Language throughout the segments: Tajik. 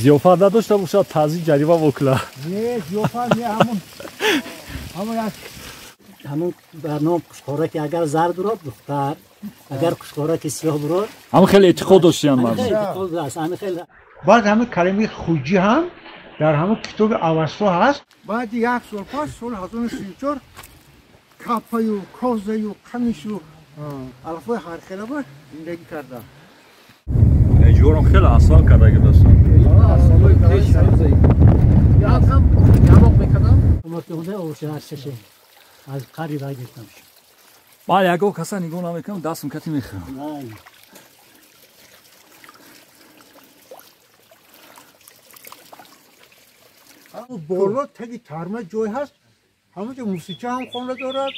Зиёфат надошта бошад, таъзим ҷарима мекунад. Не, зиёфат не, ҳамон ҳамон як ҳамон барнома қушқора ки агар зард бурод духтар, агар қушқора ки сиёҳ бурод. Ҳамон хеле эътиқод доштиян мардум. Эътиқод аст, ҳамин хеле. Баъд ҳамин калимаи хуҷӣ ҳам дар ҳамон китоби Авасто ҳаст. Баъди як сол пас, соли 1934 капаю, козаю, қамишу алафҳои ҳархелаба зиндагӣ кардам. Ҷӯрам хеле асфалт кардаги достон. Аз қари вай гирифтам. Ман ягон каса нигоҳ намекунам, дастам кати мехӯрам. Боло таги тарма ҷой ҳаст, ҳамонҷо мусича ҳам хона дорад,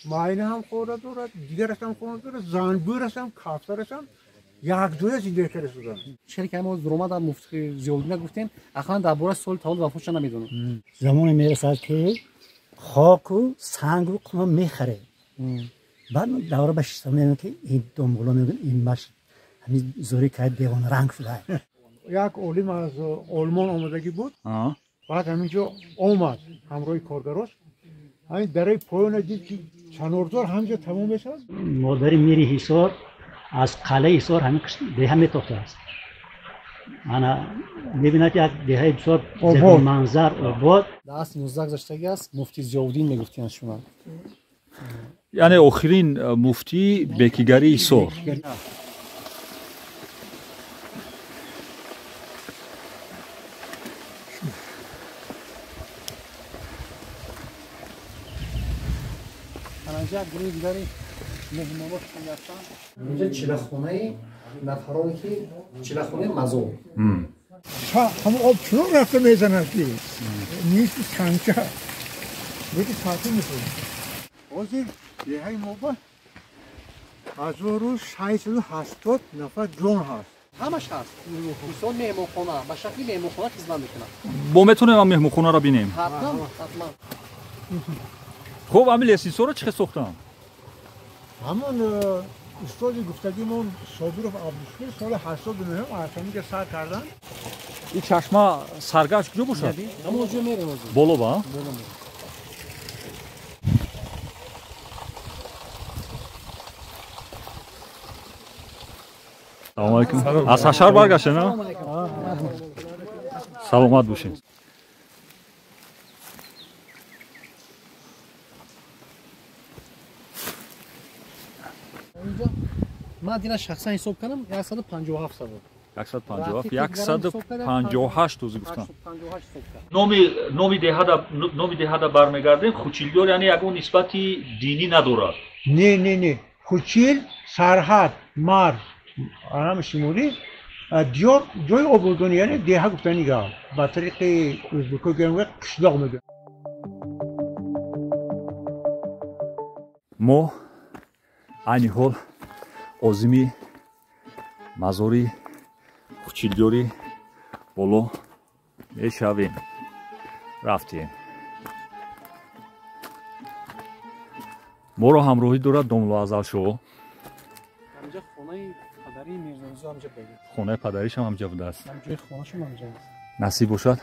майна ҳам хона дорад, дигараш ҳам хона дорад, занбӯраш ҳам, кафтараш ҳам якҷоя зиндагӣ карда шуданд. Чизе ки мо дуромада муфти Зиёуддин гуфтем, ақаллан дар бораи соли таваллуд вафотшон намедонам. Замоне мерасад ки хоку сангу қума мехарем. Баъд давра ба шиста мегӯям ки ин домғуло мегӯям ин маш ҳамин зори кай девона ранг шуда. Як олим аз Олмон омадагӣ буд. Баъд ҳаминҷо омад ҳамроҳи коргарош. Ҳамин дараи поёна дид ки чанорзор ҳаминҷо тамом мешавад. Модари мири Ҳисор аз қалъаи Ҳисор ҳамин деҳа метохтааст. Ана мебинад як деҳаи бисёр зебоманзар, обод. Дар асри 19 гузаштагӣ аст, муфти Зиёуддин мегуфтиянд шумо. Яъне охирин муфтии бекигарии Ҳисор. Анҷа як гурӯҳи дигари меҳмонҳо ҳастанд. Инҷа чилахонаи нафароне ки чилахонаи мазор. Ҳамон об чунон рафта мезанад ки нисфи санча леки сатҳи мехӯрад. Ҳозир деҳаи мо ба 1680 нафар ҷон ҳаст. Ҳамаш ҳаст. Мисол меҳмонхона, ба шакли меҳмонхона хизмат мекунад. Мо метавонем ам меҳмонхонаро бинем? Ҳатман, ҳатман. Хуб, ҳамин лестницаро чӣ хел сохтанд? Ҳамон устоди гуфтагимон Собиров Абдушукур соли 89 аз ҳаминҷо сар карданд. Ин чашма саргашт куҷо бошад? Ҳамон ҷо мерем ҳозир. Боло ба? Боло мерем. Салом алейкум. Аз ҳашар баргаштед, на? Саломат бошед. Ман дина шахсан ҳисоб кардам 157 савол. 157, 158 ӯзи гуфтам. Номи деҳада бармегардем, Хучилдиёр яъне ягон нисбати динӣ надорад. Не, не, не. Хучил сарҳад, марз, арам шимолӣ, диёр ҷои ободонӣ, яъне деҳа гуфтани гап. Ба тариқи ӯзбекҳо гӯям қишлоқ мегӯянд. Мо айни ҳол озими мазори Хучилдиёри боло мешавем. Рафтем. Моро ҳамроҳӣ дорад домло Азалшоҳ. Ҳамҷа хонаи падарии Мирзо ҳамҷа буд. Хонаи падаришам ҳамҷа будааст. Ҳамҷои хонашон ҳамҷа аст. Насиб бошад.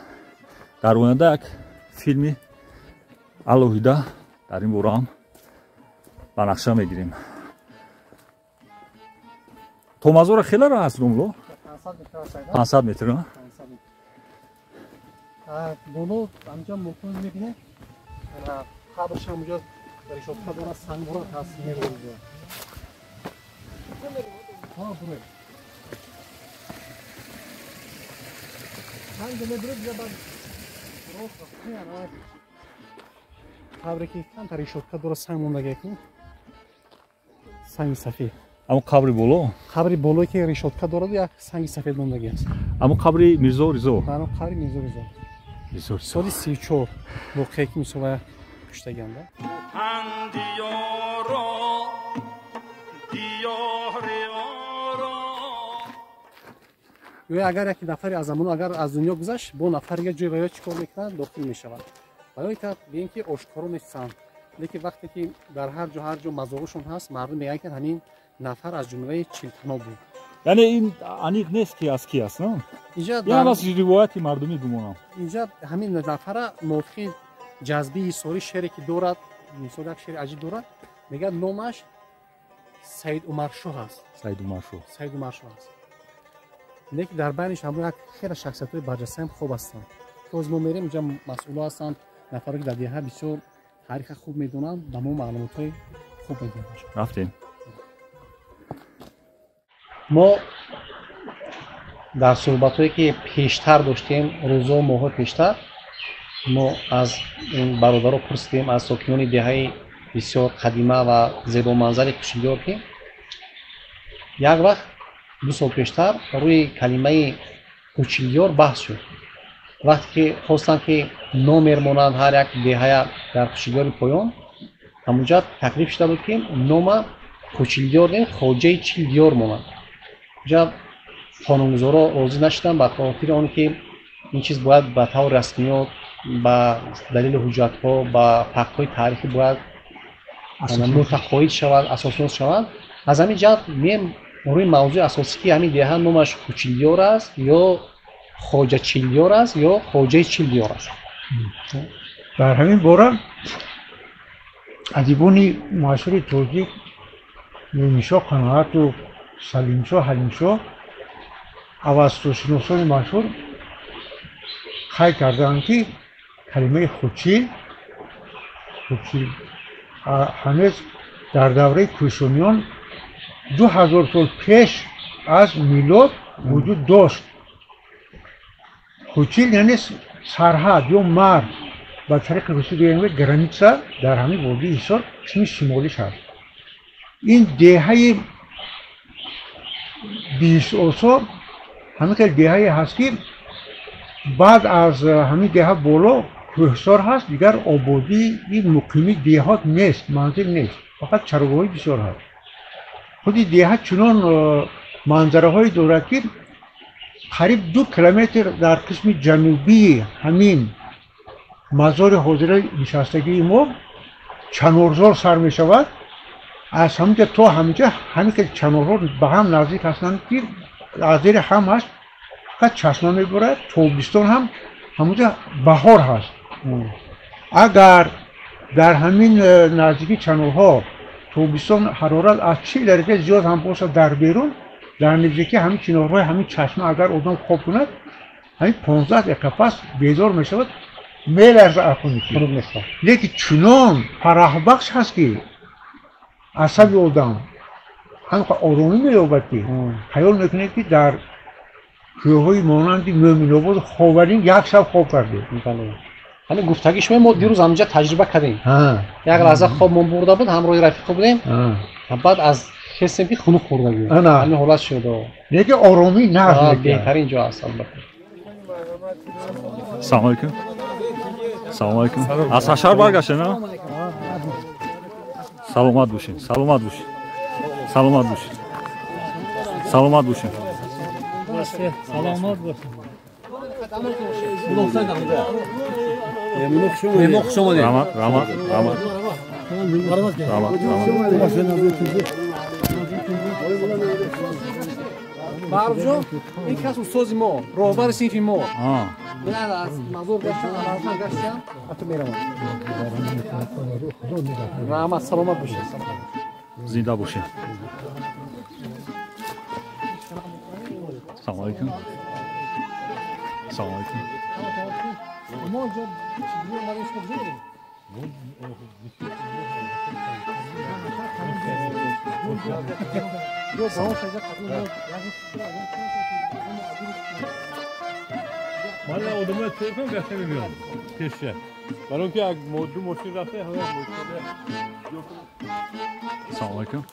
Дар оянда як филми алоҳида дар ин бора ҳам ба нақша мегирем. То мазора хеле роҳ аст домло? 500 метр. Боло ҳамҷа мумкин мебинед. Қабрш ҳамҷа решотка дорад, сангбора ҳаст, меравад. Ҳа, буред. Ҳамҷа мебуред, баъд рост қабре ки камтар решотка дорад, санг мондагӣ ку. Санги сафед. Аммо қабри боло? Қабри болое ки решотка дорад, як санги сафед мондагӣ аст. Аммо қабри Мирзо Ризо? Аммо қабри Мирзо Ризо. Мирзо Ризо. Соли 34 воқеа ки мисол куштаганда. Ё агар як нафари аз замон агар аз дунё гузашт, бо нафарига ҷой ва ё чӣ кор мекунад, дохил мешавад. Барои та бигем ки ошкоро нестанд. Лекин вақте ки дар ҳар ҷо мазорушон ҳаст, мардум мегӯянд ки ҳамин нафар аз ҷумлаи чилтано буд. Яъне ин аниқ нест ки аз ки аст, на? Ин аз ривояти мардумӣ гумонам. Инҷа ҳамин нафара мувофиқи ҷазбии ҳисорӣ шере ки дорад, мисол як шери аҷиб дорад, мегӯяд номаш Саид Умаршоҳ аст. Саид Умаршоҳ. Саид Умаршоҳ аст. Лекин дар байниш ҳамон як хеле шахсиятҳои барҷастаам хуб ҳастанд. Боз мо мерем инҷа масъуло ҳастанд, нафаре ки дар деҳа бисёр тариха хуб медонанд, ба мо маълумотҳои хуб медиҳанд. Рафтем. Мо дар суҳбатҳое ки пештар доштем, рӯзо моҳҳои пештар, мо аз ин бародаро пурсидем, аз сокинони деҳаи бисёр қадима ва зебоманзари Хучилдиёр, ки як вақт 2 сол пештар рӯи калимаи Хучилдиёр баҳс шуд. Вақте ки хостанд ки номер монанд ҳар як деҳая дар Хучилдиёри поён, ҳамунҷа таклиф шуда буд ки нома Хучилдиёр не, Хоҷаи Чилдиёр монанд. Инҷа қонунгузоро розӣ нашуданд ба хотири он ки ин чиз бояд ба таври расмиёт, ба далели ҳуҷҷатҳо, ба фактҳои таърихӣ бояд мутақоид шавад, асоснок шавад. Аз ҳамин ҷиҳат мем рӯи мавзӯи асосӣ ки ҳамин деҳа номаш Хучилдиёр аст ё Хоҷа Чилдиёр аст ё Хоҷаи Чилдиёр аст. Дар ҳамин бора адибони машҳури тоҷик Мӯминшоҳ Қаноату, Салимшоҳ Ҳалимшоҳ, авастошиносони машҳур қайд карданд, ки калимаи хучил ҳанӯз дар давраи кӯшониён 2000 сол пеш аз милод вуҷуд дошт. Хучил яъне сарҳад ё марз, ба тариқи русӣ гӯем граница, дар ҳамин водии Ҳисор қисми шимолиш ҳаст. Ин деҳаи Биҳиштосо ҳамин хел деҳае ҳаст, ки баъд аз ҳамин деҳа боло кӯҳсор ҳаст, дигар ободии муқими деҳот нест, манзил нест, фақат чарогоҳи бисёр ҳаст. Худи деҳа чунон манзараҳое дорад, ки қариб 2 километр дар қисми ҷанубии ҳамин мазори ҳозираи нишастагии мо чанорзор сар мешавад. Аз ҳаминҷа то ҳаминҷа ҳамин хел чанорҳо ба ҳам наздик ҳастанд, ки аз зери ҳам ҳаст, фақат чашма мебурад. Тобистон ҳам ҳамунҷа баҳор ҳаст. Агар дар ҳамин наздикии чанорҳо тобистон ҳарорат аз 40 дараҷа зиёд ҳам бошад дар берун, дар наздикии ҳамин чинорҳои ҳамин чашма агар одам хоб кунад, ҳамин 15 дақиқа пас бедор мешавад, меларза аз хунукӣ. Лекин чунон фараҳбахш ҳаст, ки асаби одам ҳам оромӣ меёбад, ки хаёл мекунед, ки дар кӯҳҳои монанди Мӯминободу Ховарин як шаб хоб кардед. Ҳамин гуфтагии шумо мо дирӯз ҳаминҷа таҷриба кардем. Як лаҳза хобмон бурда буд, ҳамроҳи рафиқо будем, баъд аз ҳиссем ки хунук хӯрда будем. Ҳамин ҳолат шуд. Лекин оромӣ нағз мекунад. Беҳтарин ҷо аст албатта. Салом алейкум. Салом алейкум. Аз ҳашар баргаштед, на? Саломат бошед, саломат бошед, саломат бошед, саломат бошед. Саломат бошед. Раҳмат, раҳмат, раҳмат, раҳмат, раҳмат. Баҳромҷон, ин кас устози мо, роҳбари синфи мо. Аз мазор гаштан, аз гаштан, ҳатто меравам. Раҳмат, саломат бошед. Зинда бошед. Салом алейкум. Салом алейкум. Мо инҷо чӣ омадем, шумо куҷо мерем? Ман одамоя телефон гашта мебиём пеша. Барои он ки як ду мошин рафта, ҳама мошин. Салом алейкум.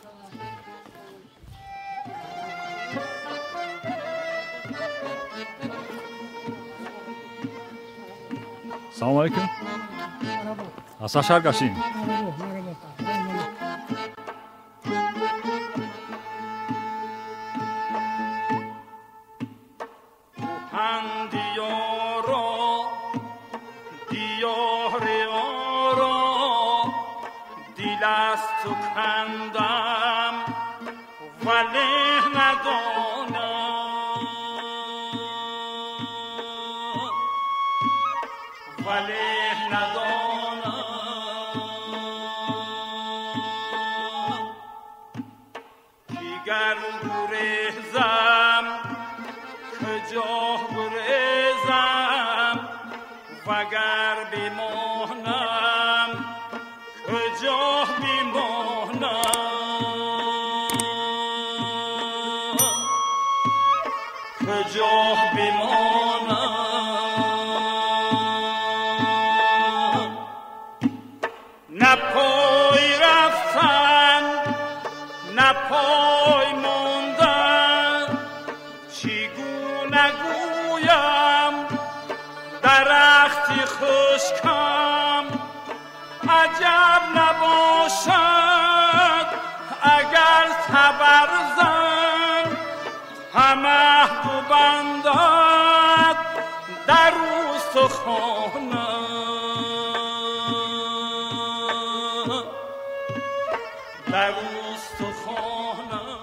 Салом алейкум. Аз ҳашар гаштем. Kandam, vale nadonam. ولی ندانم دیگر گریزم کجا گریزم وگر بمانم کجا بمانم کجا بمانم نه پای رفتن نه پای ماندن چگونه گویم درختی خشکم عجب نباشد اگر تبرزن همه ببندد در استخوانم در استخوانم.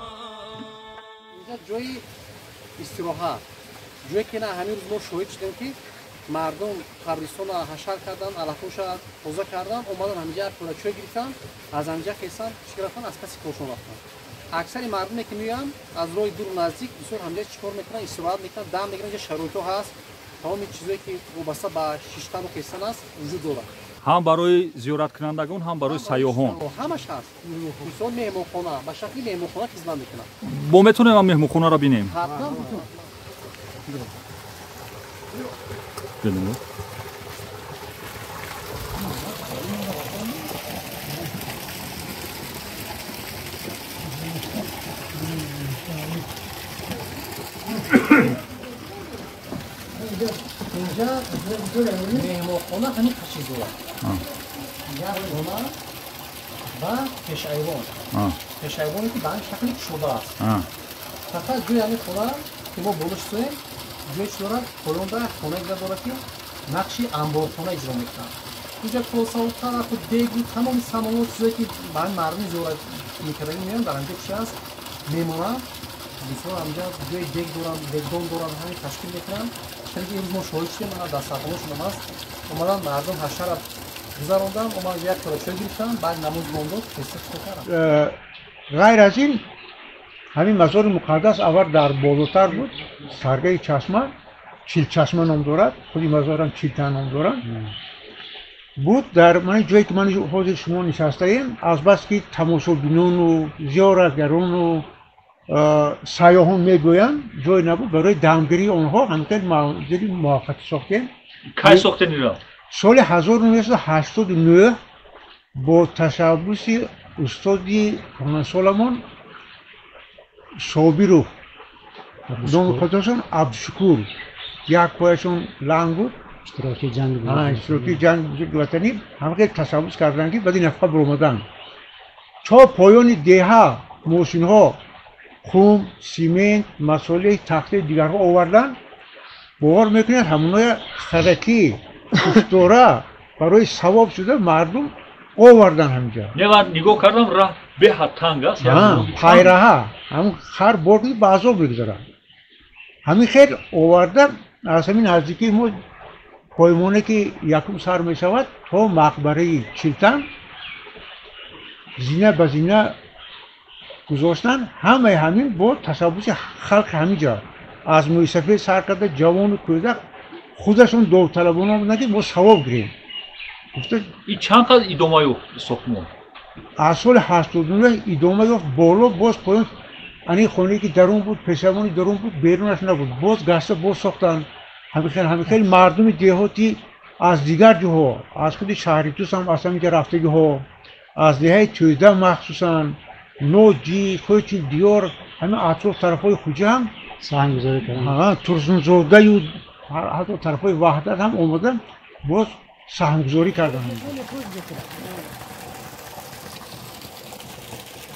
اینجا جای استراحت، جایی که نه همین روز ما شاهد شدیم که مردم قبرستان را حشر کردن، علفوش را تازه کردن، اومدن همینجا پوله چای گرفتن، از همینجا خیستن، چی رفتن، از پس کارشون رفتن. اکثر مردمی که میان از راه دور و نزدیک بسیار همینجا چیکار میکنن، استراحت میکنن، دم میگیرن. اینجا شرایط هست، تمام چیزایی که وابسته به شیشتن و خیستن است وجود داره. هم برای زیارت کنندگان هم برای سیاحان همش هست. مثلا مهمانخانه به شکلی مهمانخانه خدمت میکنن. با میتونیم هم مهمانخانه را ببینیم؟ حتما میتونیم. ببینیم. اینجا مهمانخانه همین تشکیل داره. یک خانه و پیش ایوان. پیش ایوانی که به این شکل شده است. فقط جای همین خانه که ما بالا شدیم جای چی دارد؟ پایان دارد، خانه دیگر دارد که نقش انبارخانه اجرا میکنند. اینجا کاسه و طرف و دیگ و تمام سامان و چیزایی که به این مردم زیارت میکردن میان در اینجا چی هست؟ میمونند. بسیار اینجا جای دیگ دارن، دیگدان دارن، همین تشکیل میکنن. چون که امروز ما شاهد شدیم، من دسترخوانشون هم هست. اومدن مردم حشر را گذراندن، اومدن یک کار چای گرفتن، بعد نماز ماندن، خسته کردن. غیر از این همین مزار مقدس اول در بالاتر بود، سرگه چشمه، چیل چشمه نام دارد، خودی مزارم چیلتن نام دارد. بود در من جایی که من حاضر شما نشسته ایم، از بس که تماشابینان و زیارتگران و سیاحان میگویند جای نبود، برای دمگیری آنها همینطور منزل موقتی ساختیم. کی ساختین اینا؟ سال 1989 با تشبث استادی کهنسالمان صابیرов نام خودشون عبدالشکور، یک پایشون لنگ بود، اشتراکی جنگ بود، اشتراکی جنگ بزرگ وطنی، همه تشبث کردن که بعد این نفقه برآمدن تا پایان دهه ماشین ها خم، سیمنت، مساله تخته دیگرها آوردن. باور میکنید همونای خرکی کشتوره برای ثواب شده مردم آوردن همینجا. نه من نگاه کردم راه به حد تنگ است. پایره همون خر برد به عذاب میگذارن. همین خیر آوردن از همین نزدیکی ما پایمانه که یکم سر میشود تا مقبره چیلتن زینه به زینه گذاشتن. همه همین با تشبث خلق همینجا از موی سر کرده جوان و کودک خودشون داوطلبانه بودن که ما ثواب گیریم. گفته این چند قدر ادامه یافت ساختمان؟ از سال 89 ادامه یافت، بالا باز پایین. این خانه که درون بود، پیشوانی درون بود، بیرونش نبود، باز گشته باز ساختن. همین خیلی مردم دهاتی از دیگر جاها، از خود شهری توس هم از همینجا رفتگی ها، از دهه تویده مخصوصا نوجی، خوچی، دیار، همه اطراف طرفای خوجه هم سهم‌گذاری کردن. ترسونزاده و حتی طرفای وحدت هم اومدن باز سهم‌گذاری کردن.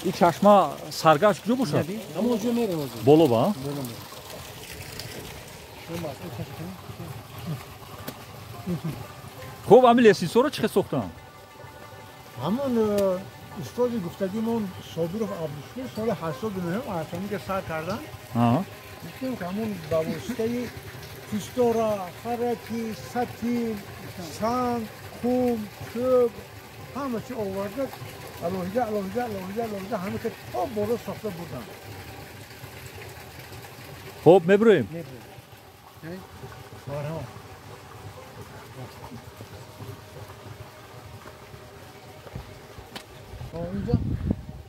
این چشمه سرگشت کجا باشه؟ همونجا میریم. بالا با؟ خب همین لسیسو رو چه ساختن؟ همون استاد گفتگیمون صابیروف عبدالشکور سال 89 از همین که سر کردن. گفتیم که همون به واسطه Пистора, хараки, сатил, санг, хум, чӯб ҳама чи оварда, алоҳида, алоҳида, алоҳида, алоҳида ҳама ки то боло сохта бурданд. Хуб, мебурем.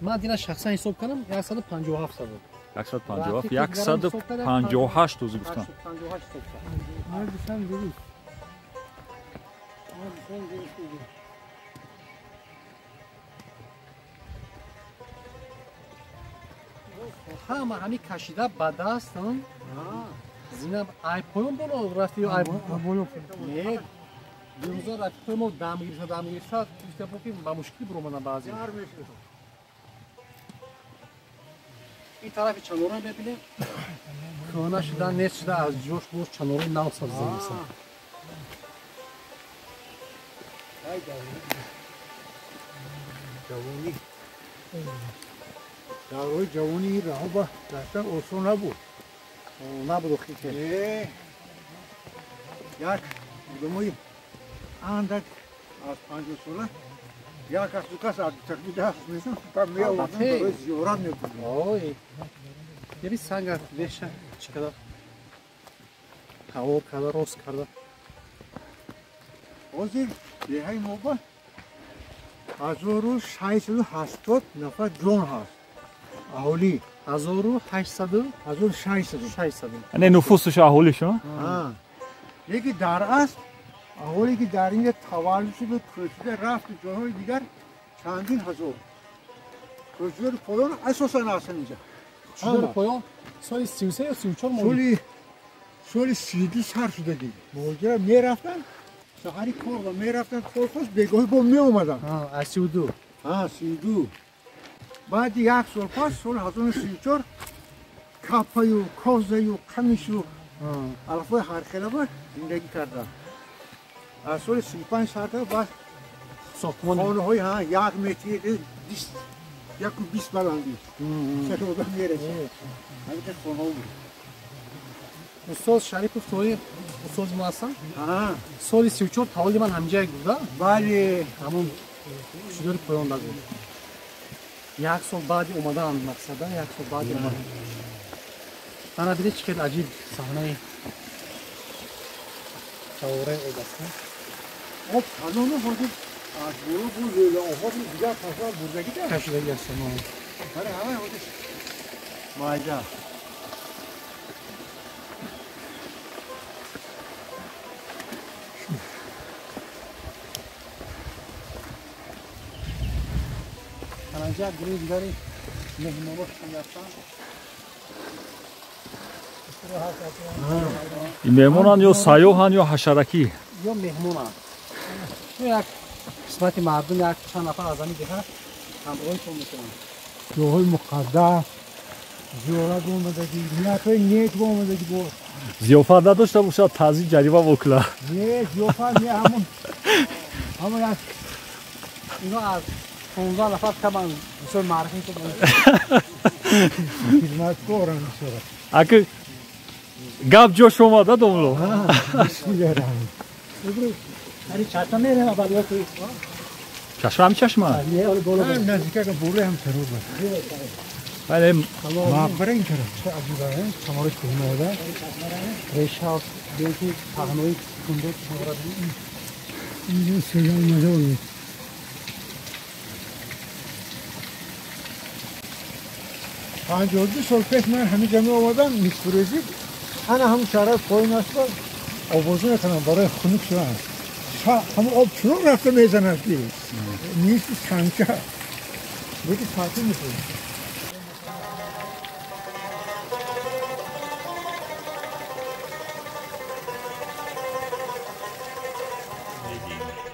Ман дина шахсан ҳисоб кардам 157 сабуд. 157, 158 ӯзи гуфтам. 158 ҳисоб кардам. Ман гуфтам 200. Ман гуфтам 200. Ҳама ҳами кашида ба даст, зина ай поён боло рафти ё ай боло? Не, дирӯза рафиқои мо дам гирифта, дам гирифта, гуфта ки ба мушкилӣ биромаданд баъзе. Ин тарафи чанорро мебинем, кӯҳна шуда, нест шуда, аз ҷош боз чанори нав сабзида мешавад. Ҷавонӣ, давраи ҷавонии ин раҳо рафтан осон набуд. Набуд охи ки. Не, як одамои андак аз 50 сола, як кас, ду кас аз дутакӣ даст мезан, ба меоварданд, барои зиёрат мебурданд. Ой, яри санга веша чӣ қадар тавор карда, рост карда. Ҳозир деҳаи мо ба 1680 нафар ҷон ҳаст. Аҳолӣ. 1800? 1600. 600. Яъне нуфусаш аҳолиш, а? Лекин дар асл аҳоле ки дар инҷа таваллуд шуда, кӯчида рафту ҷойҳои дигар чандин ҳазор. Кӯчидори поён асосан ҳастанд инҷа. Кӯчидори поён соли 33 ё 34 соли 32 сар шудагӣ. Муҳоҷира мерафтанд, саҳари кор ва мерафтанд колхоз, бегоҳӣ бо меомаданд. Аз 32. 32. Баъди як сол пас, соли 1934 капаю, козаю, қамишу алафҳои ҳархелаба зиндагӣ карданд. Аз соли 35 сар карда баъд хонаҳои як метр 1,20 баландӣ одам мерасид. Ҳамин хонаҳо буд. Устоз Шарипов тои устози мо ҳастанд. Соли 34 таваллуди ман ҳамҷое буда? Бале. Ҳамон кӯчидори поён дагуд. Як сол баъди омадан, мақсада як сол баъди омадан. Ана диди чӣ хел аҷиб саҳнаи чавораи об аст. Об канону ҳозир аз боло бо лӯлаоҳои дигар тарафа бурдагӣ да? Кашидагӣ аст. Барои ҳамаи ҳозир майда. Анҷа гурӯҳи дигари меҳмонҳо ҳастанд. Ин меҳмонанд ё сайёҳанд ё ҳашаракӣ? Ё меҳмонанд. Як қисмати мардум, як чанд нафар аз ҳамин деҳа ҳамроҳитон мекунанд. Ҷоҳои муқаддас, зиёрат омадагӣ, ниятҳои нек омадагӣ боз. Зиёфат надошта бошад, таъзим ҷарима мекунад. Не, зиёфат не, ҳамон ҳамон як ино аз 15 нафар каман бисёр маърифат хизматкорам бисёр. Аки гап ҷош омада домло. Чашма мерем аввал ё ки чашма ҳам чашма? Не, оли боло. Наздикака боло ҳам тарур бас. Бале, мақбара ин тараф. Чӣ аҷиба, чамори кӯҳнаода. Реша беки паҳнои кундо чамора. Инҷо сӯзан мазор буд. 52 сол пеш ман ҳаминҷа меомадам, нисфурӯзӣ, ана ҳамун шаҳрҳои поён аст, овоза мекунам барои хунук шудан. Ҳамун об чунон рафта мезанад ки нисфи сангча лекин таъсир мекунад.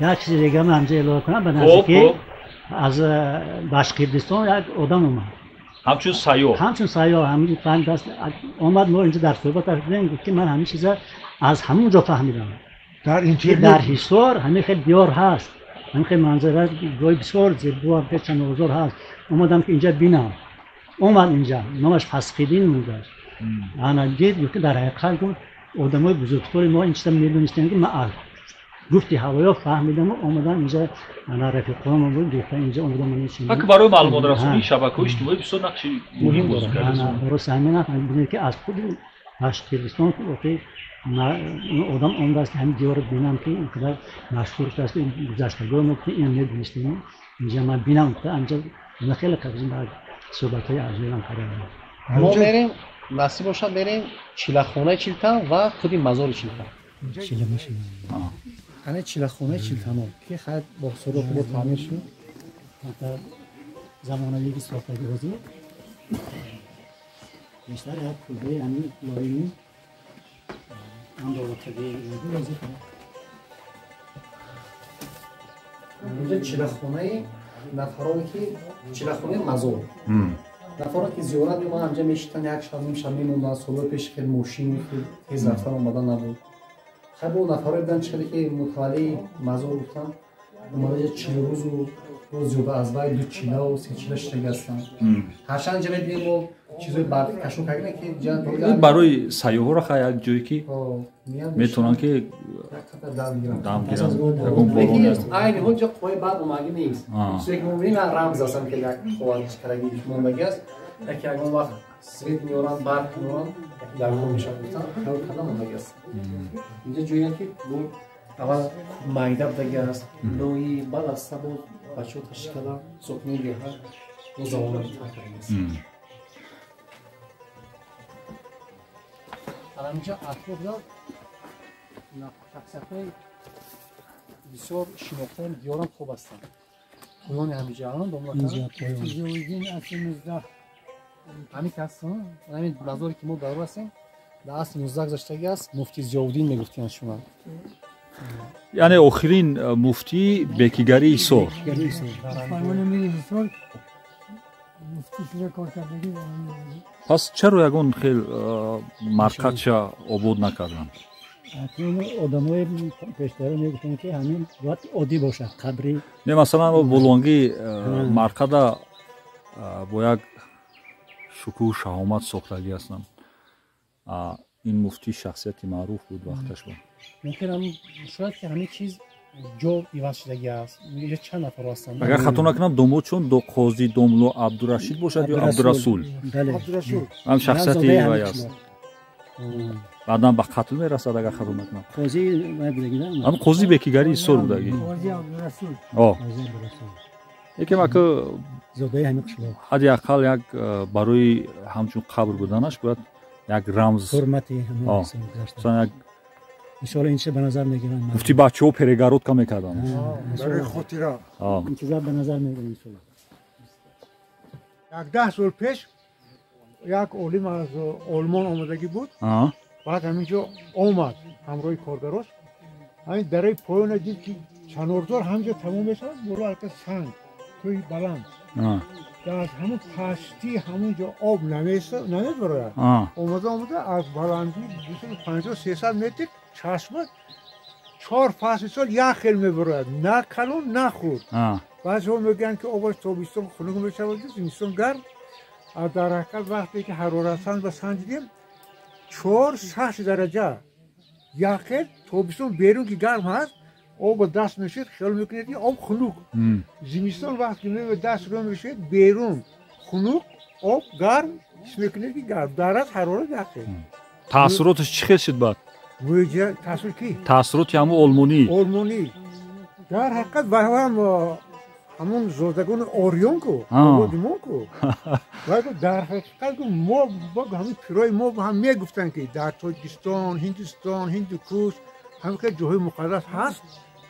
Як чизи дига ман ҳамҷа илова кунам, ба наздикӣ аз Башқирдистон як одам омад. Ҳамчун сайёҳ. Ҳамчун сайёҳ ҳамин омад, мо инҷо дар суҳбат кардем, гуфт ки ман ҳамин чиза аз ҳамон ҷо фаҳмидам. Дар интернет дар Ҳисор ҳамин хел диёр ҳаст, ҳамин хел манзара, ҷои бисёр зебо, ҳамин хел чанорзор ҳаст. Омадам ки инҷа бинам. Омад инҷа, номаш Фасқиддин будааст. Ана дид, гуфт ки дар ҳақиқат гуфт Одамои бузургсоли мо ин чиза медонистем, ки ман гуфти ҳавоё фаҳмидам омадам инҷа, ана рафиқонам буд, гирифта инҷа омадам. Ҳак барои маълумотрасонии шабакаҳои иҷтимоӣ бисёр нақши муҳим бозӣ кард. Дуруст, ҳамин бинед, ки аз худи Башқирдистон воқеъ одам омадааст, ки ҳамин диёрро бинам, ки ин қадар машҳур шудааст. Гузаштагони мо ин медонистем, инҷа ман бинам, анҷа хеле суҳбатҳои аҷоибам кардам. Мо мерем, насиб бошад, мерем чилахонаи Чилтан ва худи мазори Чилтан. Ана чилахонаи Чилтано, ки хайр бо соло хубо таъмир шуд. Замонавии сохтаги ҳозир бештар як кулбаи ҳамин лоими андозатаги. Инҷа чилахонаи нафароне ки чилахонаи мазор, нафароне ки зиёрат меомаданд, ҳамҷа мешитанд, як шаб, ним шаб мемонданд. Солҳои пеш хел мошин хел тез рафтан омадан набуд. Хай бо нафароне буданд, чиқаде ки мутаваллии мазор гуфтанд, омада ҷа 40 рӯзу боз зиёда аз вай, ду чилаву се чила шиштагӣ ҳастанд. Ҳарчанд инҷа мебинем, мо чизои барқӣ кашон кардем, ки барои сайёҳоро хай як ҷое ки метавонанд ки дам гиранд. Айни ҳол ҷо қувваи барқ омагӣ нест. Чизе ки мо мебинем, рамз ҳастанд, ки як қувватчикараги мондагӣ аст, яке ягон вақт свет меоранд, барқ меоранд, яке дар кор мешавад, гуфтан карда мондагӣ аст. Инҷа ҷое ки аввал майда будагӣ аст, лои, баъд аз сабо бачаҳо ташкил карданд, сокинони деҳа бо замонавитар кардааст. Ҳаминҷа атрофда шахсиятҳои бисёр шинохтаи диёрам хуб ҳастанд. Поёни ҳаминҷа ҳамин ки ҳастанд, ҳамин мазоре ки мо дар ҳастем, дар асри 19 гузаштагӣ аст. Муфти Зиёвуддин мегуфтиянд шума. Яъне охирин муфтии бекигарии Ҳисор. Пас чаро ягон хел марказша обод накарданд? Одамои пештара мегуфтанд, ки ҳамин бояд оддӣ бошад қабри. Не, масалан, болонги маркада бо як шукӯҳу шаҳомат сохтагӣ ҳастанд. Ин муфтӣ шахсияти маъруф буд вақташ. Мумкин, шояд ки ҳамин чиз ҷо иваз шудагӣ аст. Инҷа чанд нафар ҳастанд? Агар хато накунам, домод чун қози домло Абдурашид бошад ё Абдурасул, ҳам шахсияти вай аст, баъдан ба қатл мерасад, агар хато накунам. Ҳам қози бекигарии Ҳисор будагӣ. Якем ака ҳадди ақал як барои ҳамчун қабр буданаш бояд як рамз, масалан, як иншоалло ин чиза ба назар мегиранд. Гуфти бачаҳо перегородка мекарданд. Барои хотира. Ин чиза ба назар мегиранд иншоалло. Як 10 сол пеш як олим аз Олмон омадагӣ буд. Баъд ҳаминҷо омад ҳамроҳи коргарош. Ҳамин дараи поёна дид, ки чанорзор ҳаминҷо тамом мешавад, боло алка санг, кӯҳи баланд. Аз ҳамун пастӣ ҳамун ҷо об намебарояд. Омада омада аз баландии 250-300 метр чашма чор фасли сол як хел мебарояд, на калон, на хурд. Баъзеҳо мегӯянд, ки обаш тобистон хунук мешавад, зимистон гарм. Дар ҳақиқат, вақте ки ҳароратсанҷ ба санҷидем, 4-6 дараҷа як хел. Тобистон берун ки гарм ҳаст, об ба даст мешед, хиёл мекунед, ки об хунук. Зимистон вақте ки меояд, даст рӯ мешед, берун хунук, об гарм, ҳис мекунед, ки гарм. Дар аз ҳарорат як хел. Таассуроташ чӣ хел шуд баъд? Таассур ки? Таассуроти ҳамун олмонӣ. Олмонӣ дар ҳақиқат вайҳоам ҳамун зодагони ориён ку, мо ку. Дар ҳақиқат мо ҳамин пирои мо ҳам мегуфтанд, ки дар Тоҷикистон, Ҳиндустон, Ҳиндукуш ҳамин хел ҷоҳои муқаддас ҳаст.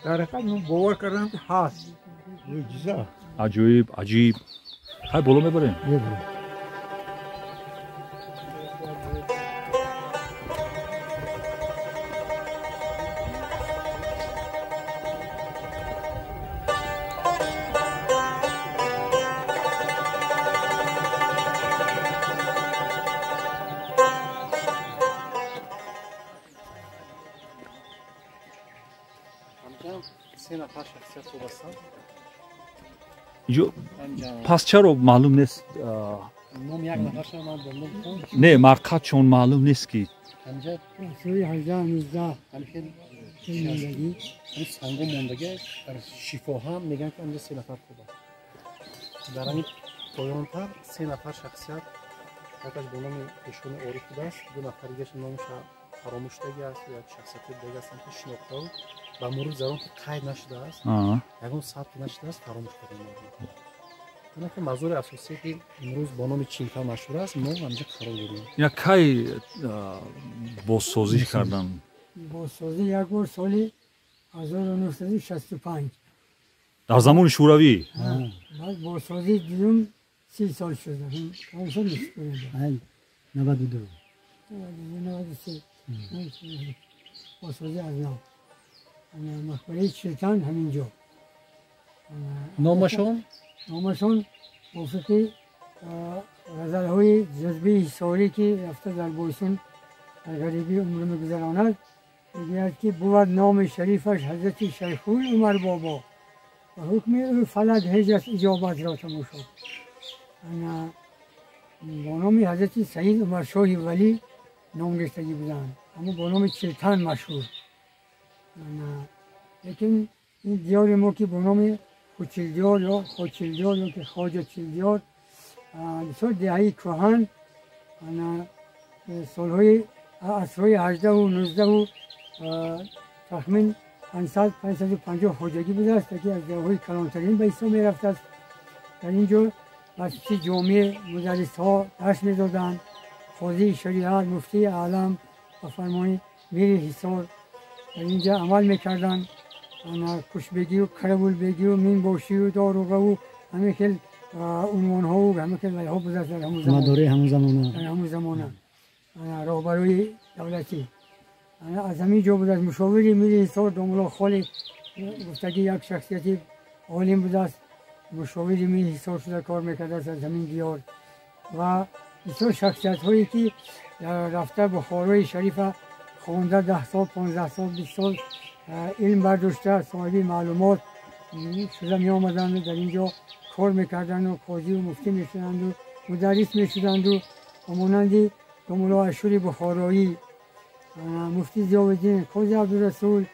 Дар ҳақиқат мо бовар кардам, ки ҳаст мӯъҷиза. Аҷоиб, аҷиб. Хай, боло мебарем. Мебарем. Се нафар шахсият хуб ҳастанд. Инҷо пас чаро маълум нест? Ном як нафарша ман бо ном. Не, марқадшон маълум нест, ки Ҳамҷа соли 18-19 ҳамхел ҳамин санго мондагӣ дар шифоҳам мегӯянд, ки ҳамҷа се нафар хобанд. Дар ҳамин поёнтар се нафар шахсият, якаш бо номи Пешони Ориф будааст, ду нафар дигааш номаша фаромӯш шудагӣ аст, як шахсияти дига ҳастанд, ки шинохтаву ба мурури замон ки қайд нашудааст, ягон сабт нашудааст, фаромӯш кардем. Ана ки мазори асосие, ки имрӯз бо номи Чилтан машҳур аст, мо ҳамҷа қарор дорем. Ина кай бозсозӣ кардан? Бозсозӣ як бор соли 1965. Дар замони Шӯравӣ? Баъд бозсозии дуюм 30 сол шуда. 92. 93 бозсозӣ аз нав. Мақбараи Чилтан ҳамин ҷо. Номашон? Номашон мувофиқи ғазалҳои ҷазбии Ҳисорӣ, ки рафта дар Бойсун дар ғарибӣ умр мегузаронад, мегӯяд, ки бувад номи шарифаш ҳазрати Шайхул Умар бобо, ба ҳукми ӯ фалак ҳеҷ аст иҷобатро тамошо. Бо номи ҳазрати Саид Умаршоҳи Валӣ ном гирифтагӣ буданд, аммо бо номи Чилтан машҳур. Лекин ин диёри мо, ки бо номи Хучилдиёр ё Хочилдиёр ё ки Хоҷа Чилдиёр, бисёр деҳаи кӯҳан, солҳои асрҳои ҳаждаҳу нуздаҳу тахмин 500-550 хоҷагӣ будааст, яке аз деҳаҳои калонтарин ба ҳисоб мерафтааст. Дар ин ҷо масҷиди ҷомеъ мударрисҳо дарс медоданд. Қозии шариат, муфтии аълам ба фармони мири Ҳисор дар ин ҷо амал мекарданд. Кушбегию каравулбегию минбошию доруғаву ҳамин хел унвонҳову ҳамин хел вайҳо будааст дар ҳамун замон. Дар ҳамун замона роҳбарои давлатӣ аз ҳамин ҷо будааст. Мушовири мири Ҳисор домулло Холи гуфтагӣ як шахсияти олим будааст, мушовири мири Ҳисор шуда кор мекардааст аз ҳамин диёр. Ва бисёр шахсиятҳое, ки рафта Бухорои Шарифа хонда, 10 сол, 15 сол, 20 сол илм бардошта, соҳиби маълумот шуда меомаданду дар ин ҷо кор мекарданду қозию муфтӣ мешуданду мударрис мешуданду, ба монанди домулло Ашури Бухороӣ, муфтӣ Зиёвиддин, қози Абдурасул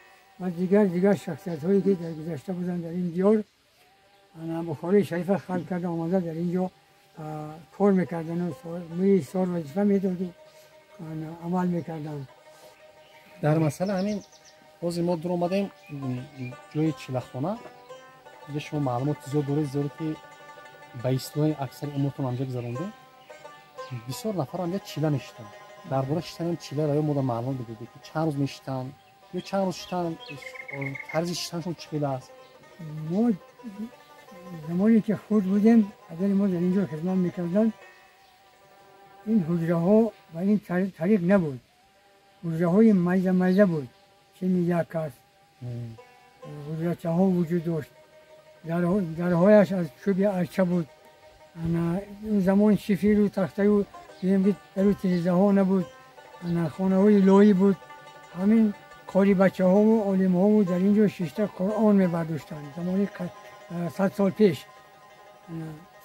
ва дигар дигар шахсиятҳое, ки дар гузашта буданд, дар ин диёр Бухорои Шарифа халқ карда омада дар ин ҷо кор мекарданду мири Ҳисор вазифа медоду амал мекарданд. Дар масъала ҳамин ҳозир мо дур омадем ҷои чилахона. Инҷа шумо маълумоти зиёд доред, зеро ки ба истилоҳи аксари умртон ҳамҷа гузарондем. Бисёр нафар ҳамҷа чила мешитанд. Дар бораи шитани чила ё мода маълумот бидед, ки чанд рӯз мешитанд ё чанд рӯз шитанд, тарзи шитаншон чӣ хел аст? Мо замоне ки хурд будем, падари мо дар ин ҷо хизмат мекарданд, ин ҳуҷраҳо ба ин тариқ набуд. Ҳуҷраҳои майда майда буд, чини як кас ҳуҷрачаҳо вуҷуд дошт. Дарҳояш аз чӯби арча буд. Он замон шифиру тахтаю гӯем ки дару тирезаҳо набуд, хонаҳои лоӣ буд. Ҳамин қори бачаҳову олимҳову дар ин ҷо шишта Қуръон мебардоштанд. Замони 100 сол пеш,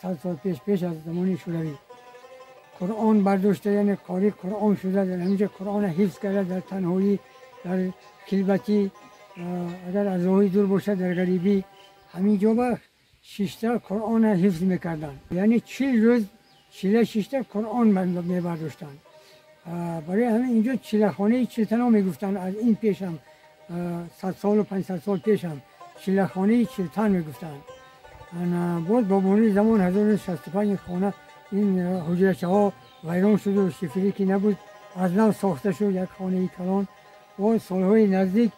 100 сол пеш, пеш аз замони Шӯравӣ Қуръон бардошта, яъне қори Қуръон шуда, дар ҳамин ҷо Қуръонро ҳифз карда, дар танҳоӣ, дар хилватӣ, агар аз роҳи дур бошад, дар ғарибӣ, ҳамин ҷо ба шишта Қуръонро ҳифз мекарданд. Яъне 40 рӯз чила шишта Қуръон мебардоштанд. Барои ҳамин инҷо чилахонаи Чилтано мегуфтанд. Аз ин пешам 100 солу 500 сол пешам чилахонаи Чилтан мегуфтанд. Боз бо мурури замон 1965 хона ин ҳуҷрачаҳо вайрон шуду шифирӣ ки набуд, аз нав сохта шуд як хонаи калон. Боз солҳои наздик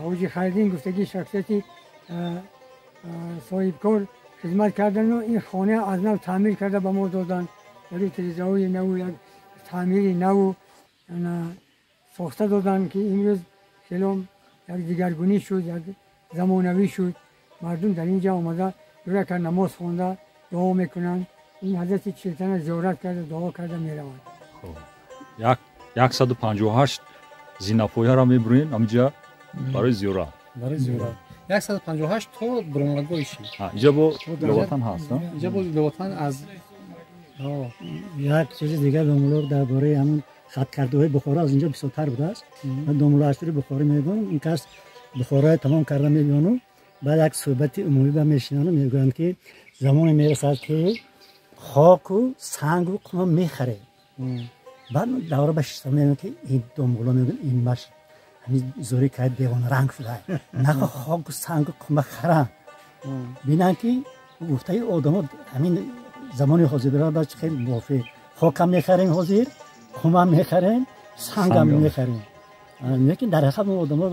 Ҳоҷи Хайриддин гуфтагӣ шахсияти соҳибкор хизмат кардану ин хона аз нав таъмир карда ба мо доданд. Дару тирезаҳои наву як таъмири наву сохта доданд, ки имрӯз хело як дигаргунӣ шуд, як замонавӣ шуд. Мардум дар ин ҷо омада ду ракат намоз хонда дуо мекунанд. Ин ҳазрати Чилтана зиёрат карда, дуо карда мераванд. 158 зинапояро мебурем ҳаминҷа барои зиёрат. Барои зиёрат 158 то буромадгоҳи ши. Инҷа бо Леватан ҳаст? Инҷа бо Леватан аз Як чизи дигар, домулло, дар бораи ҳамун Хат кардаҳои Бухоро аз инҷо бисёртар будааст. Домулло Ашури Бухорӣ мегӯям, ин кас Бухорои тамом карда мебиёну баъд як суҳбати умумӣ ба мешинану мегӯянд, ки замоне мерасад, ки хоку сангу қума мехарем. Баъд давра ба шиста мегӯям, ки ин домулло мегӯям, ин маш ҳамин зори кай девонаранг шуда, нахо хоку сангу қума харам. Бинанд, ки гуфтаи одамо ҳамин замони ҳозир ба хеле мувофиқ: хокам мехарем, ҳозир қумам мехарем, сангам мехарем. Лекин дар ҳақиқат одамо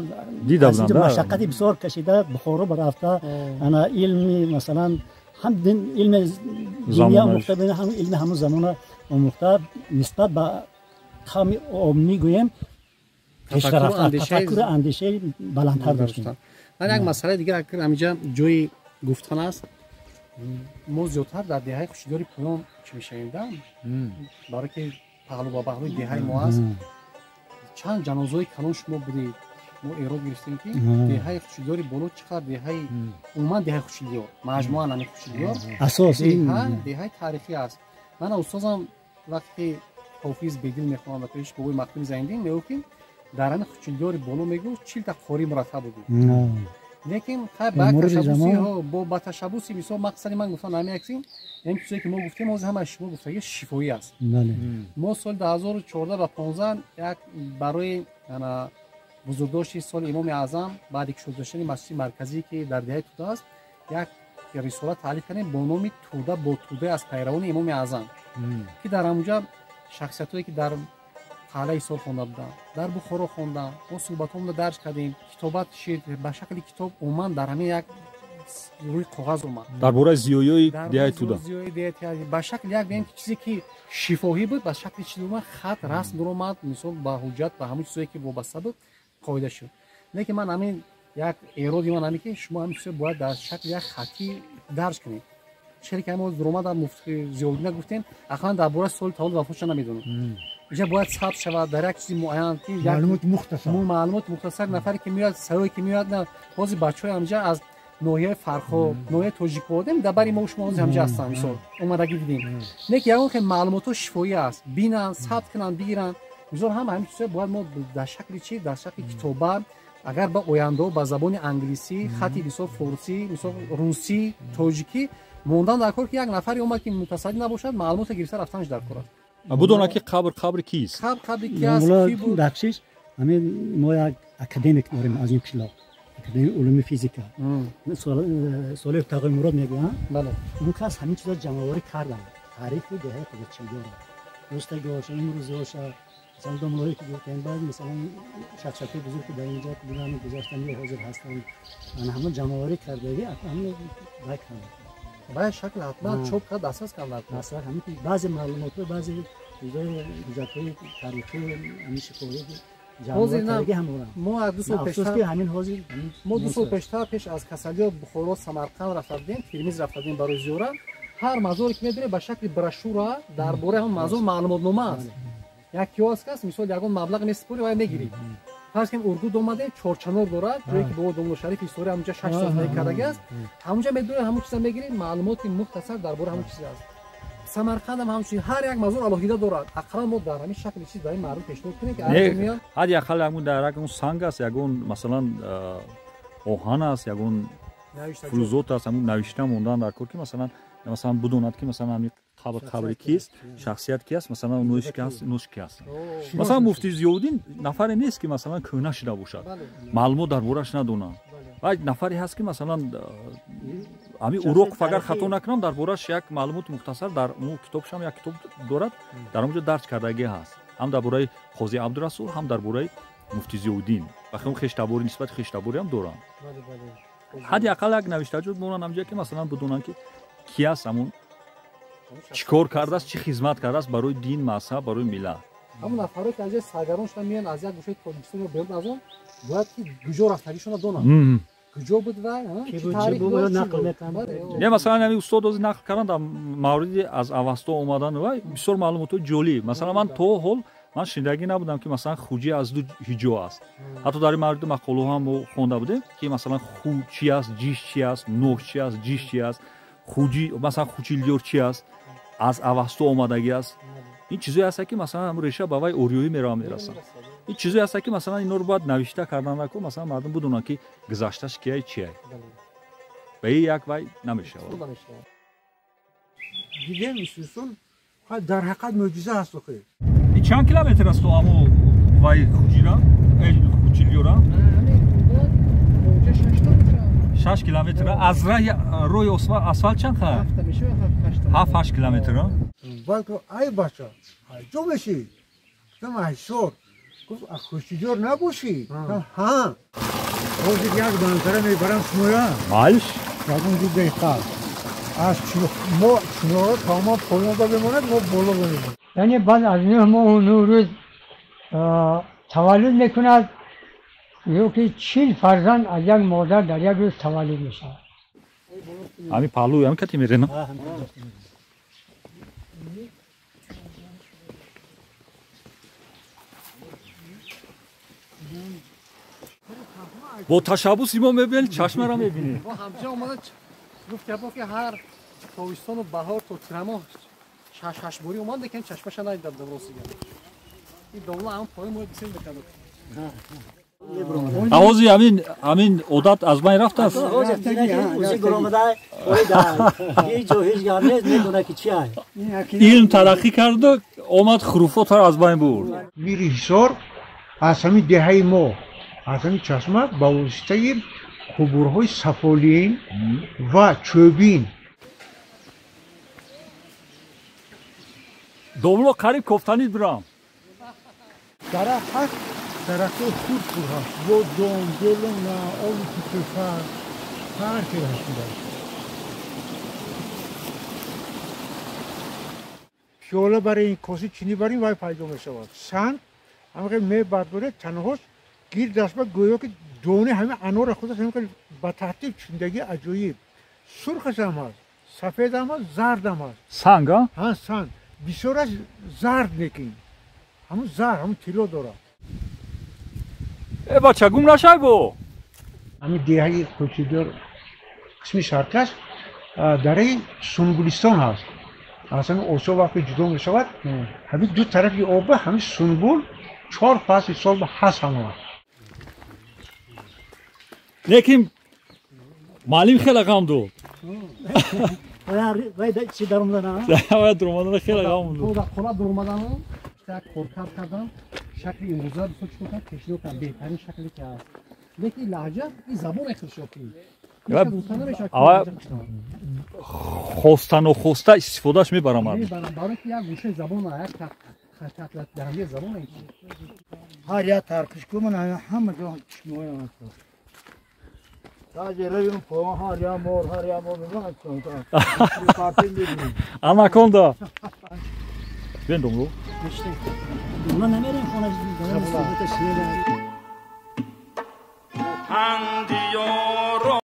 машаққати бисёр кашида, Бухоро рафта, ана илми, масалан, ҳам илми динӣ омӯхта, ҳам илми ҳамон замона омӯхта, нисбат ба қавми оммӣ гӯем, тафаккуру андешаи баландтар доштем. Ман як масъалаи дигар ҳаминҷа ҷои гуфтан аст. Мо зиёдтар дар деҳаи Хушдиёри Поён чӣ мешавем, да, барое ки паҳлу ба паҳлуи деҳаи мо аст. Чанд ҷанозаҳои калон шумо будед, мо эрод гирифтем, ки деҳаи Хушдиёри Боло чӣ қадр деҳаи, умуман деҳаи Хушдиёр, маҷмӯан ҳамин Хушдиёр асос деҳаи таърихӣ аст. Мана устозам вақте Ҳофиз Бедил мехонад ба пеши бобои Махдуми Зайниддин, мегӯфт, ки дар ҳамин Хушдиёри Боло, мегӯфт, 40-та қорӣ мураттаб будем. Лекин хай, ба ташаббуси, ба ташаббуси, мисол, мақсади ман гуфтан ҳамин якси ин чизе ки мо гуфтем, ҳозир ҳамаи шумо гуфтаги шифоӣ аст. Мо соли 2014 ва 15 як барои бузургдошти соли Имоми Аъзам, баъди кушода шудани масҷиди марказӣ, ки дар деҳаи Туда аст, як рисола таълиф кардем бо номи «Туда бо туда аз пайравони Имоми Аъзам», ки дар ҳамунҷа шахсиятҳое, ки дар қалъаи Ҳисор хонда буданд, дар Бухоро хонданд, мо суҳбатҳомонро дарҷ кардем, китобат шид, ба шакли китоб умуман дар ҳамин як рӯи коғаз омад. Дар бораи зиёиёи деҳаи Туда. Ба шакли як бигем, ки чизе ки шифоҳӣ буд, ба шакли чиз омад, хат расм дуромад, мисол, ба ҳуҷҷат, ба ҳамон чизое ки вобаста буд, қоида шуд. Лекин ман ҳамин як эроди ман ҳамин, ки шумо ҳамин чизо бояд дар шакли як хаттӣ дарҷ кунед. Чире ки ҳамин дуромад, муфти Зиёуддина гуфтем, ақаллан дар бораи соли таваллуд вафотша намедонам. Инҷа бояд сабт шавад дар як чизи муайян, ки маълумоти мухтасар, нафаре ки меояд, саёе ки меояд. На ҳозир бачаҳои ҳамҷа аз ноҳияи Фархор, ноҳияи Тоҷикободем, дар бари мо шумо ҳозир ҳамҷа ҳастанд, мисол, омадагӣ дидем. Не ки ягон хел маълумотҳо шифоӣ аст, бинанд, сабт кунанд, бигиранд. Мисол, ҳама ҳамин чизҳо бояд мо дар шакли чи, дар шакли китоба, агар ба ояндаҳо ба забони англисӣ, хати, мисол, форсӣ, мисол, русӣ, тоҷикӣ мондан дар кор, ки як нафаре омад, ки мутасаддӣ набошад, маълумотро гирифта рафтанаш дар кор аст. Будона, ки қабр қабри кист. Қабр қабри ки аст, ки буд. Бахшиш, ҳамин мо як академик дорем аз ин қишлоқ, академик улуми физика Солеҳ Тағои Мурод мегӯянд. Он кас ҳамин чизо ҷамъоварӣ карданд, таърихи деҳаи Қизилчилдорро, рӯстагиҳоша, имрӯзиҳоша, масалан, домлаҳое ки гуфтем, баъд, масалан, шахсиятҳои бузург, ки дар инҷо буданд, гузаштанд ё ҳозир ҳастанд, ана ҳама ҷамъоварӣ кардагӣ, ҳама вай карданд. Ба шакл ҳатман чоп кард, дастрас кард. Дастрас, ҳамин баъзе маълумотҳо, баъзе чизҳои, ҳуҷҷатҳои таърихӣ, ҳамин шифоҳӣ. Мо 2 сол пештар, ҳамин ҳозир мо 2 сол пештар, пеш аз касалиҳо, Бухоро, Самарқанд рафта будем, Термиз рафта будем барои зиёрат. Ҳар мазоре ки мебинем, ба шакли брошюра дар бораи ҳамон мазор маълумотнома аст. Як киоск аст, мисол, ягон маблағ месупорӣ ва мегирӣ. Фарз кунем, Ургут омадем, Чорчанор дорад, ҷое ки бобо Домулло Шариф истори ҳамунҷа 6 сол зиндагӣ кардагӣ аст. Ҳамунҷа медорӣ, ҳамун чиза мегирӣ, маълумоти мухтасар дар бораи ҳамун чиз аст. Самарқандам ҳамчунин, ҳар як мазор алоҳида дорад. Ақаллан мо дар ҳамин шакли чиз барои мардум пешниҳод кунем, ки ҳадди ақал ягон дар ягон санг аст, ягон, масалан, оҳан аст, ягон фулузот аст, ҳамун навишта мондан дар кор, ки масалан бидонад, ки масалан ҳамин қабр қабри кист, шахсият ки аст, масалан, оноиш ки аст, инош ки аст. Масалан, муфти Зиёуддин нафаре нест, ки, масалан, кӯҳна шуда бошад, маълумот дар борааш надонанд. Ва нафаре ҳаст, ки, масалан, ҳамин Уроқов, агар хато накунам, дар борааш як маълумоти мухтасар дар китобшам, як китоб дорад, дар он ҷо дарҷ кардагӣ ҳаст, ҳам дар бораи қози Абдурасул, ҳам дар бораи муфти Зиёуддин. Ва хештабори, нисбати хештаборӣ ҳам доранд. Ҳадди ақал як навиштаҷот монанд ҳамҷо, ки, масалан, бидонанд, ки ки аст ҳамун, чӣ кор кардааст, чӣ хизмат кардааст барои дин, мазҳаб, барои миллат. Ҳамон нафарое ки аз ҷои саргарон шуда меянд, аз як гӯшаи Тоҷикистон ё берун аз он, бояд ки куҷо рафтагишонро донанд, куҷо буд ва Не, масалан, ҳамин устод ҳозир нақл карданд дар мавриди аз Авасто омадан ва бисёр маълумотҳои ҷолиб. Масалан, ман то ҳол ман шунидагӣ набудам, ки, масалан, хуҷӣ аз ду ҳиҷо аст. Ҳатто дар ин мавриди мақолаҳо ҳам мо хонда будем, ки, масалан, ху чи аст, ҷиш чи аст, ноҳ чи аст, ҷиш чи аст, хуҷӣ, масалан, хучилдиёр чи аст, аз Авасто омадагӣ аст. Ин чизое ҳаста ки масалан ҳамун реша ба вай ориёӣ меравам мерасанд. Ин чизое ҳаста ки масалан инҳоро бояд навишта кардан нако, масалан мардум бидонанд ки гузашташ кияй чияй. Ба ин як вай намешавад. Дидем исусон дар ҳақиқат мӯъҷиза ҳаст охир. Ин чанд километр аст то ҳамун вай Хуҷира? Хучилёра? 6 километр аз роҳи асфалт чанд ха? 7-8 километр. Баъд гуфт ай бача, ҷо мешӣ? Гуфтам ҳисор. Гуфт аз Хучилёр набошӣ? Гуфтам ҳа. Ҳозир як манзара мебарам шумоя. Малш? Ягон ду дақиқа. Аз мо чинорҳо тамом поён бимонад, мо боло бимонем. Яъне баъд аз 9 моҳу 9 рӯз таваллуд мекунад, ё ки 40 фарзанд аз як модар дар як рӯз таваллуд мешавад. Ҳамин паҳлӯи ҳамин кати мерена? Бо ташаббуси мо мебинед, чашмаро мебинед. Мо ҳамҷо омада гуфт ки ҳар тобистону баҳор то тирамоҳ шаш борӣ омад, лекин чашмаша надида будам ростига. Ин домла ҳам поён мои бисёр мекард. Ҳозир ҳамин одат аз байн рафтааст? Илм тараққӣ карду омад хуруфотро аз байн бурд. Мири Ҳисор аз ҳамин деҳаи мо, аз ҳамин чашма ба воситаи қубурҳои сафолин ва чӯбин. Домло қариб кофтанид бирам. Дарахт ҳаст, дарахтҳои хурд хурд ҳаст, бодом, гелона, оби тутуфа, ҳар чиз ҳаст. Пиёла барин, коси чинӣ барин, вай пайдо мешавад. Санг ҳамин мебардоред, танҳош гирд аст, гӯё ки дони ҳамин анора худаш ҳамин ба тартиб чиндагӣ аҷоиб. Сурхаш ҳам ҳаст, сафед ҳам ҳаст, зард ҳам ҳаст. Санг, а? Ҳа, санг. Бисёраш зард лекин. Ҳамун зард, ҳамун тилло дорад. Э бача, гум нашай бо? Ҳамин деҳаи Хучилёр қисми шарқаш дараи Сунбулистон ҳаст. Аз ҳамин Осиё вақте ҷудо мешавад, ҳамин ду тарафи оба ҳамин сунбул 4 фасли сол ҳаст ҳамон. Лекин маълим хеле ғам дод. Чи даромадана? Вай даромадана хеле ғам дод. Қора даромадану як коркард кардан шакли имрӯза бисёр чӣ кардам, пешниҳод кардам, беҳтарин шакле ки ҳаст. Лекин ин лаҳҷа, ин забон хел шуд. Хоста нохоста истифодааш мебарам. Мебарам, барои ки як гӯшаи забон, як дарандаи забон. Ҳар як тарқиш кун, ҳама ҷо чишмаҳои ҳаст. Анаконда. Бен домло. Домло намерем хона. Андиёр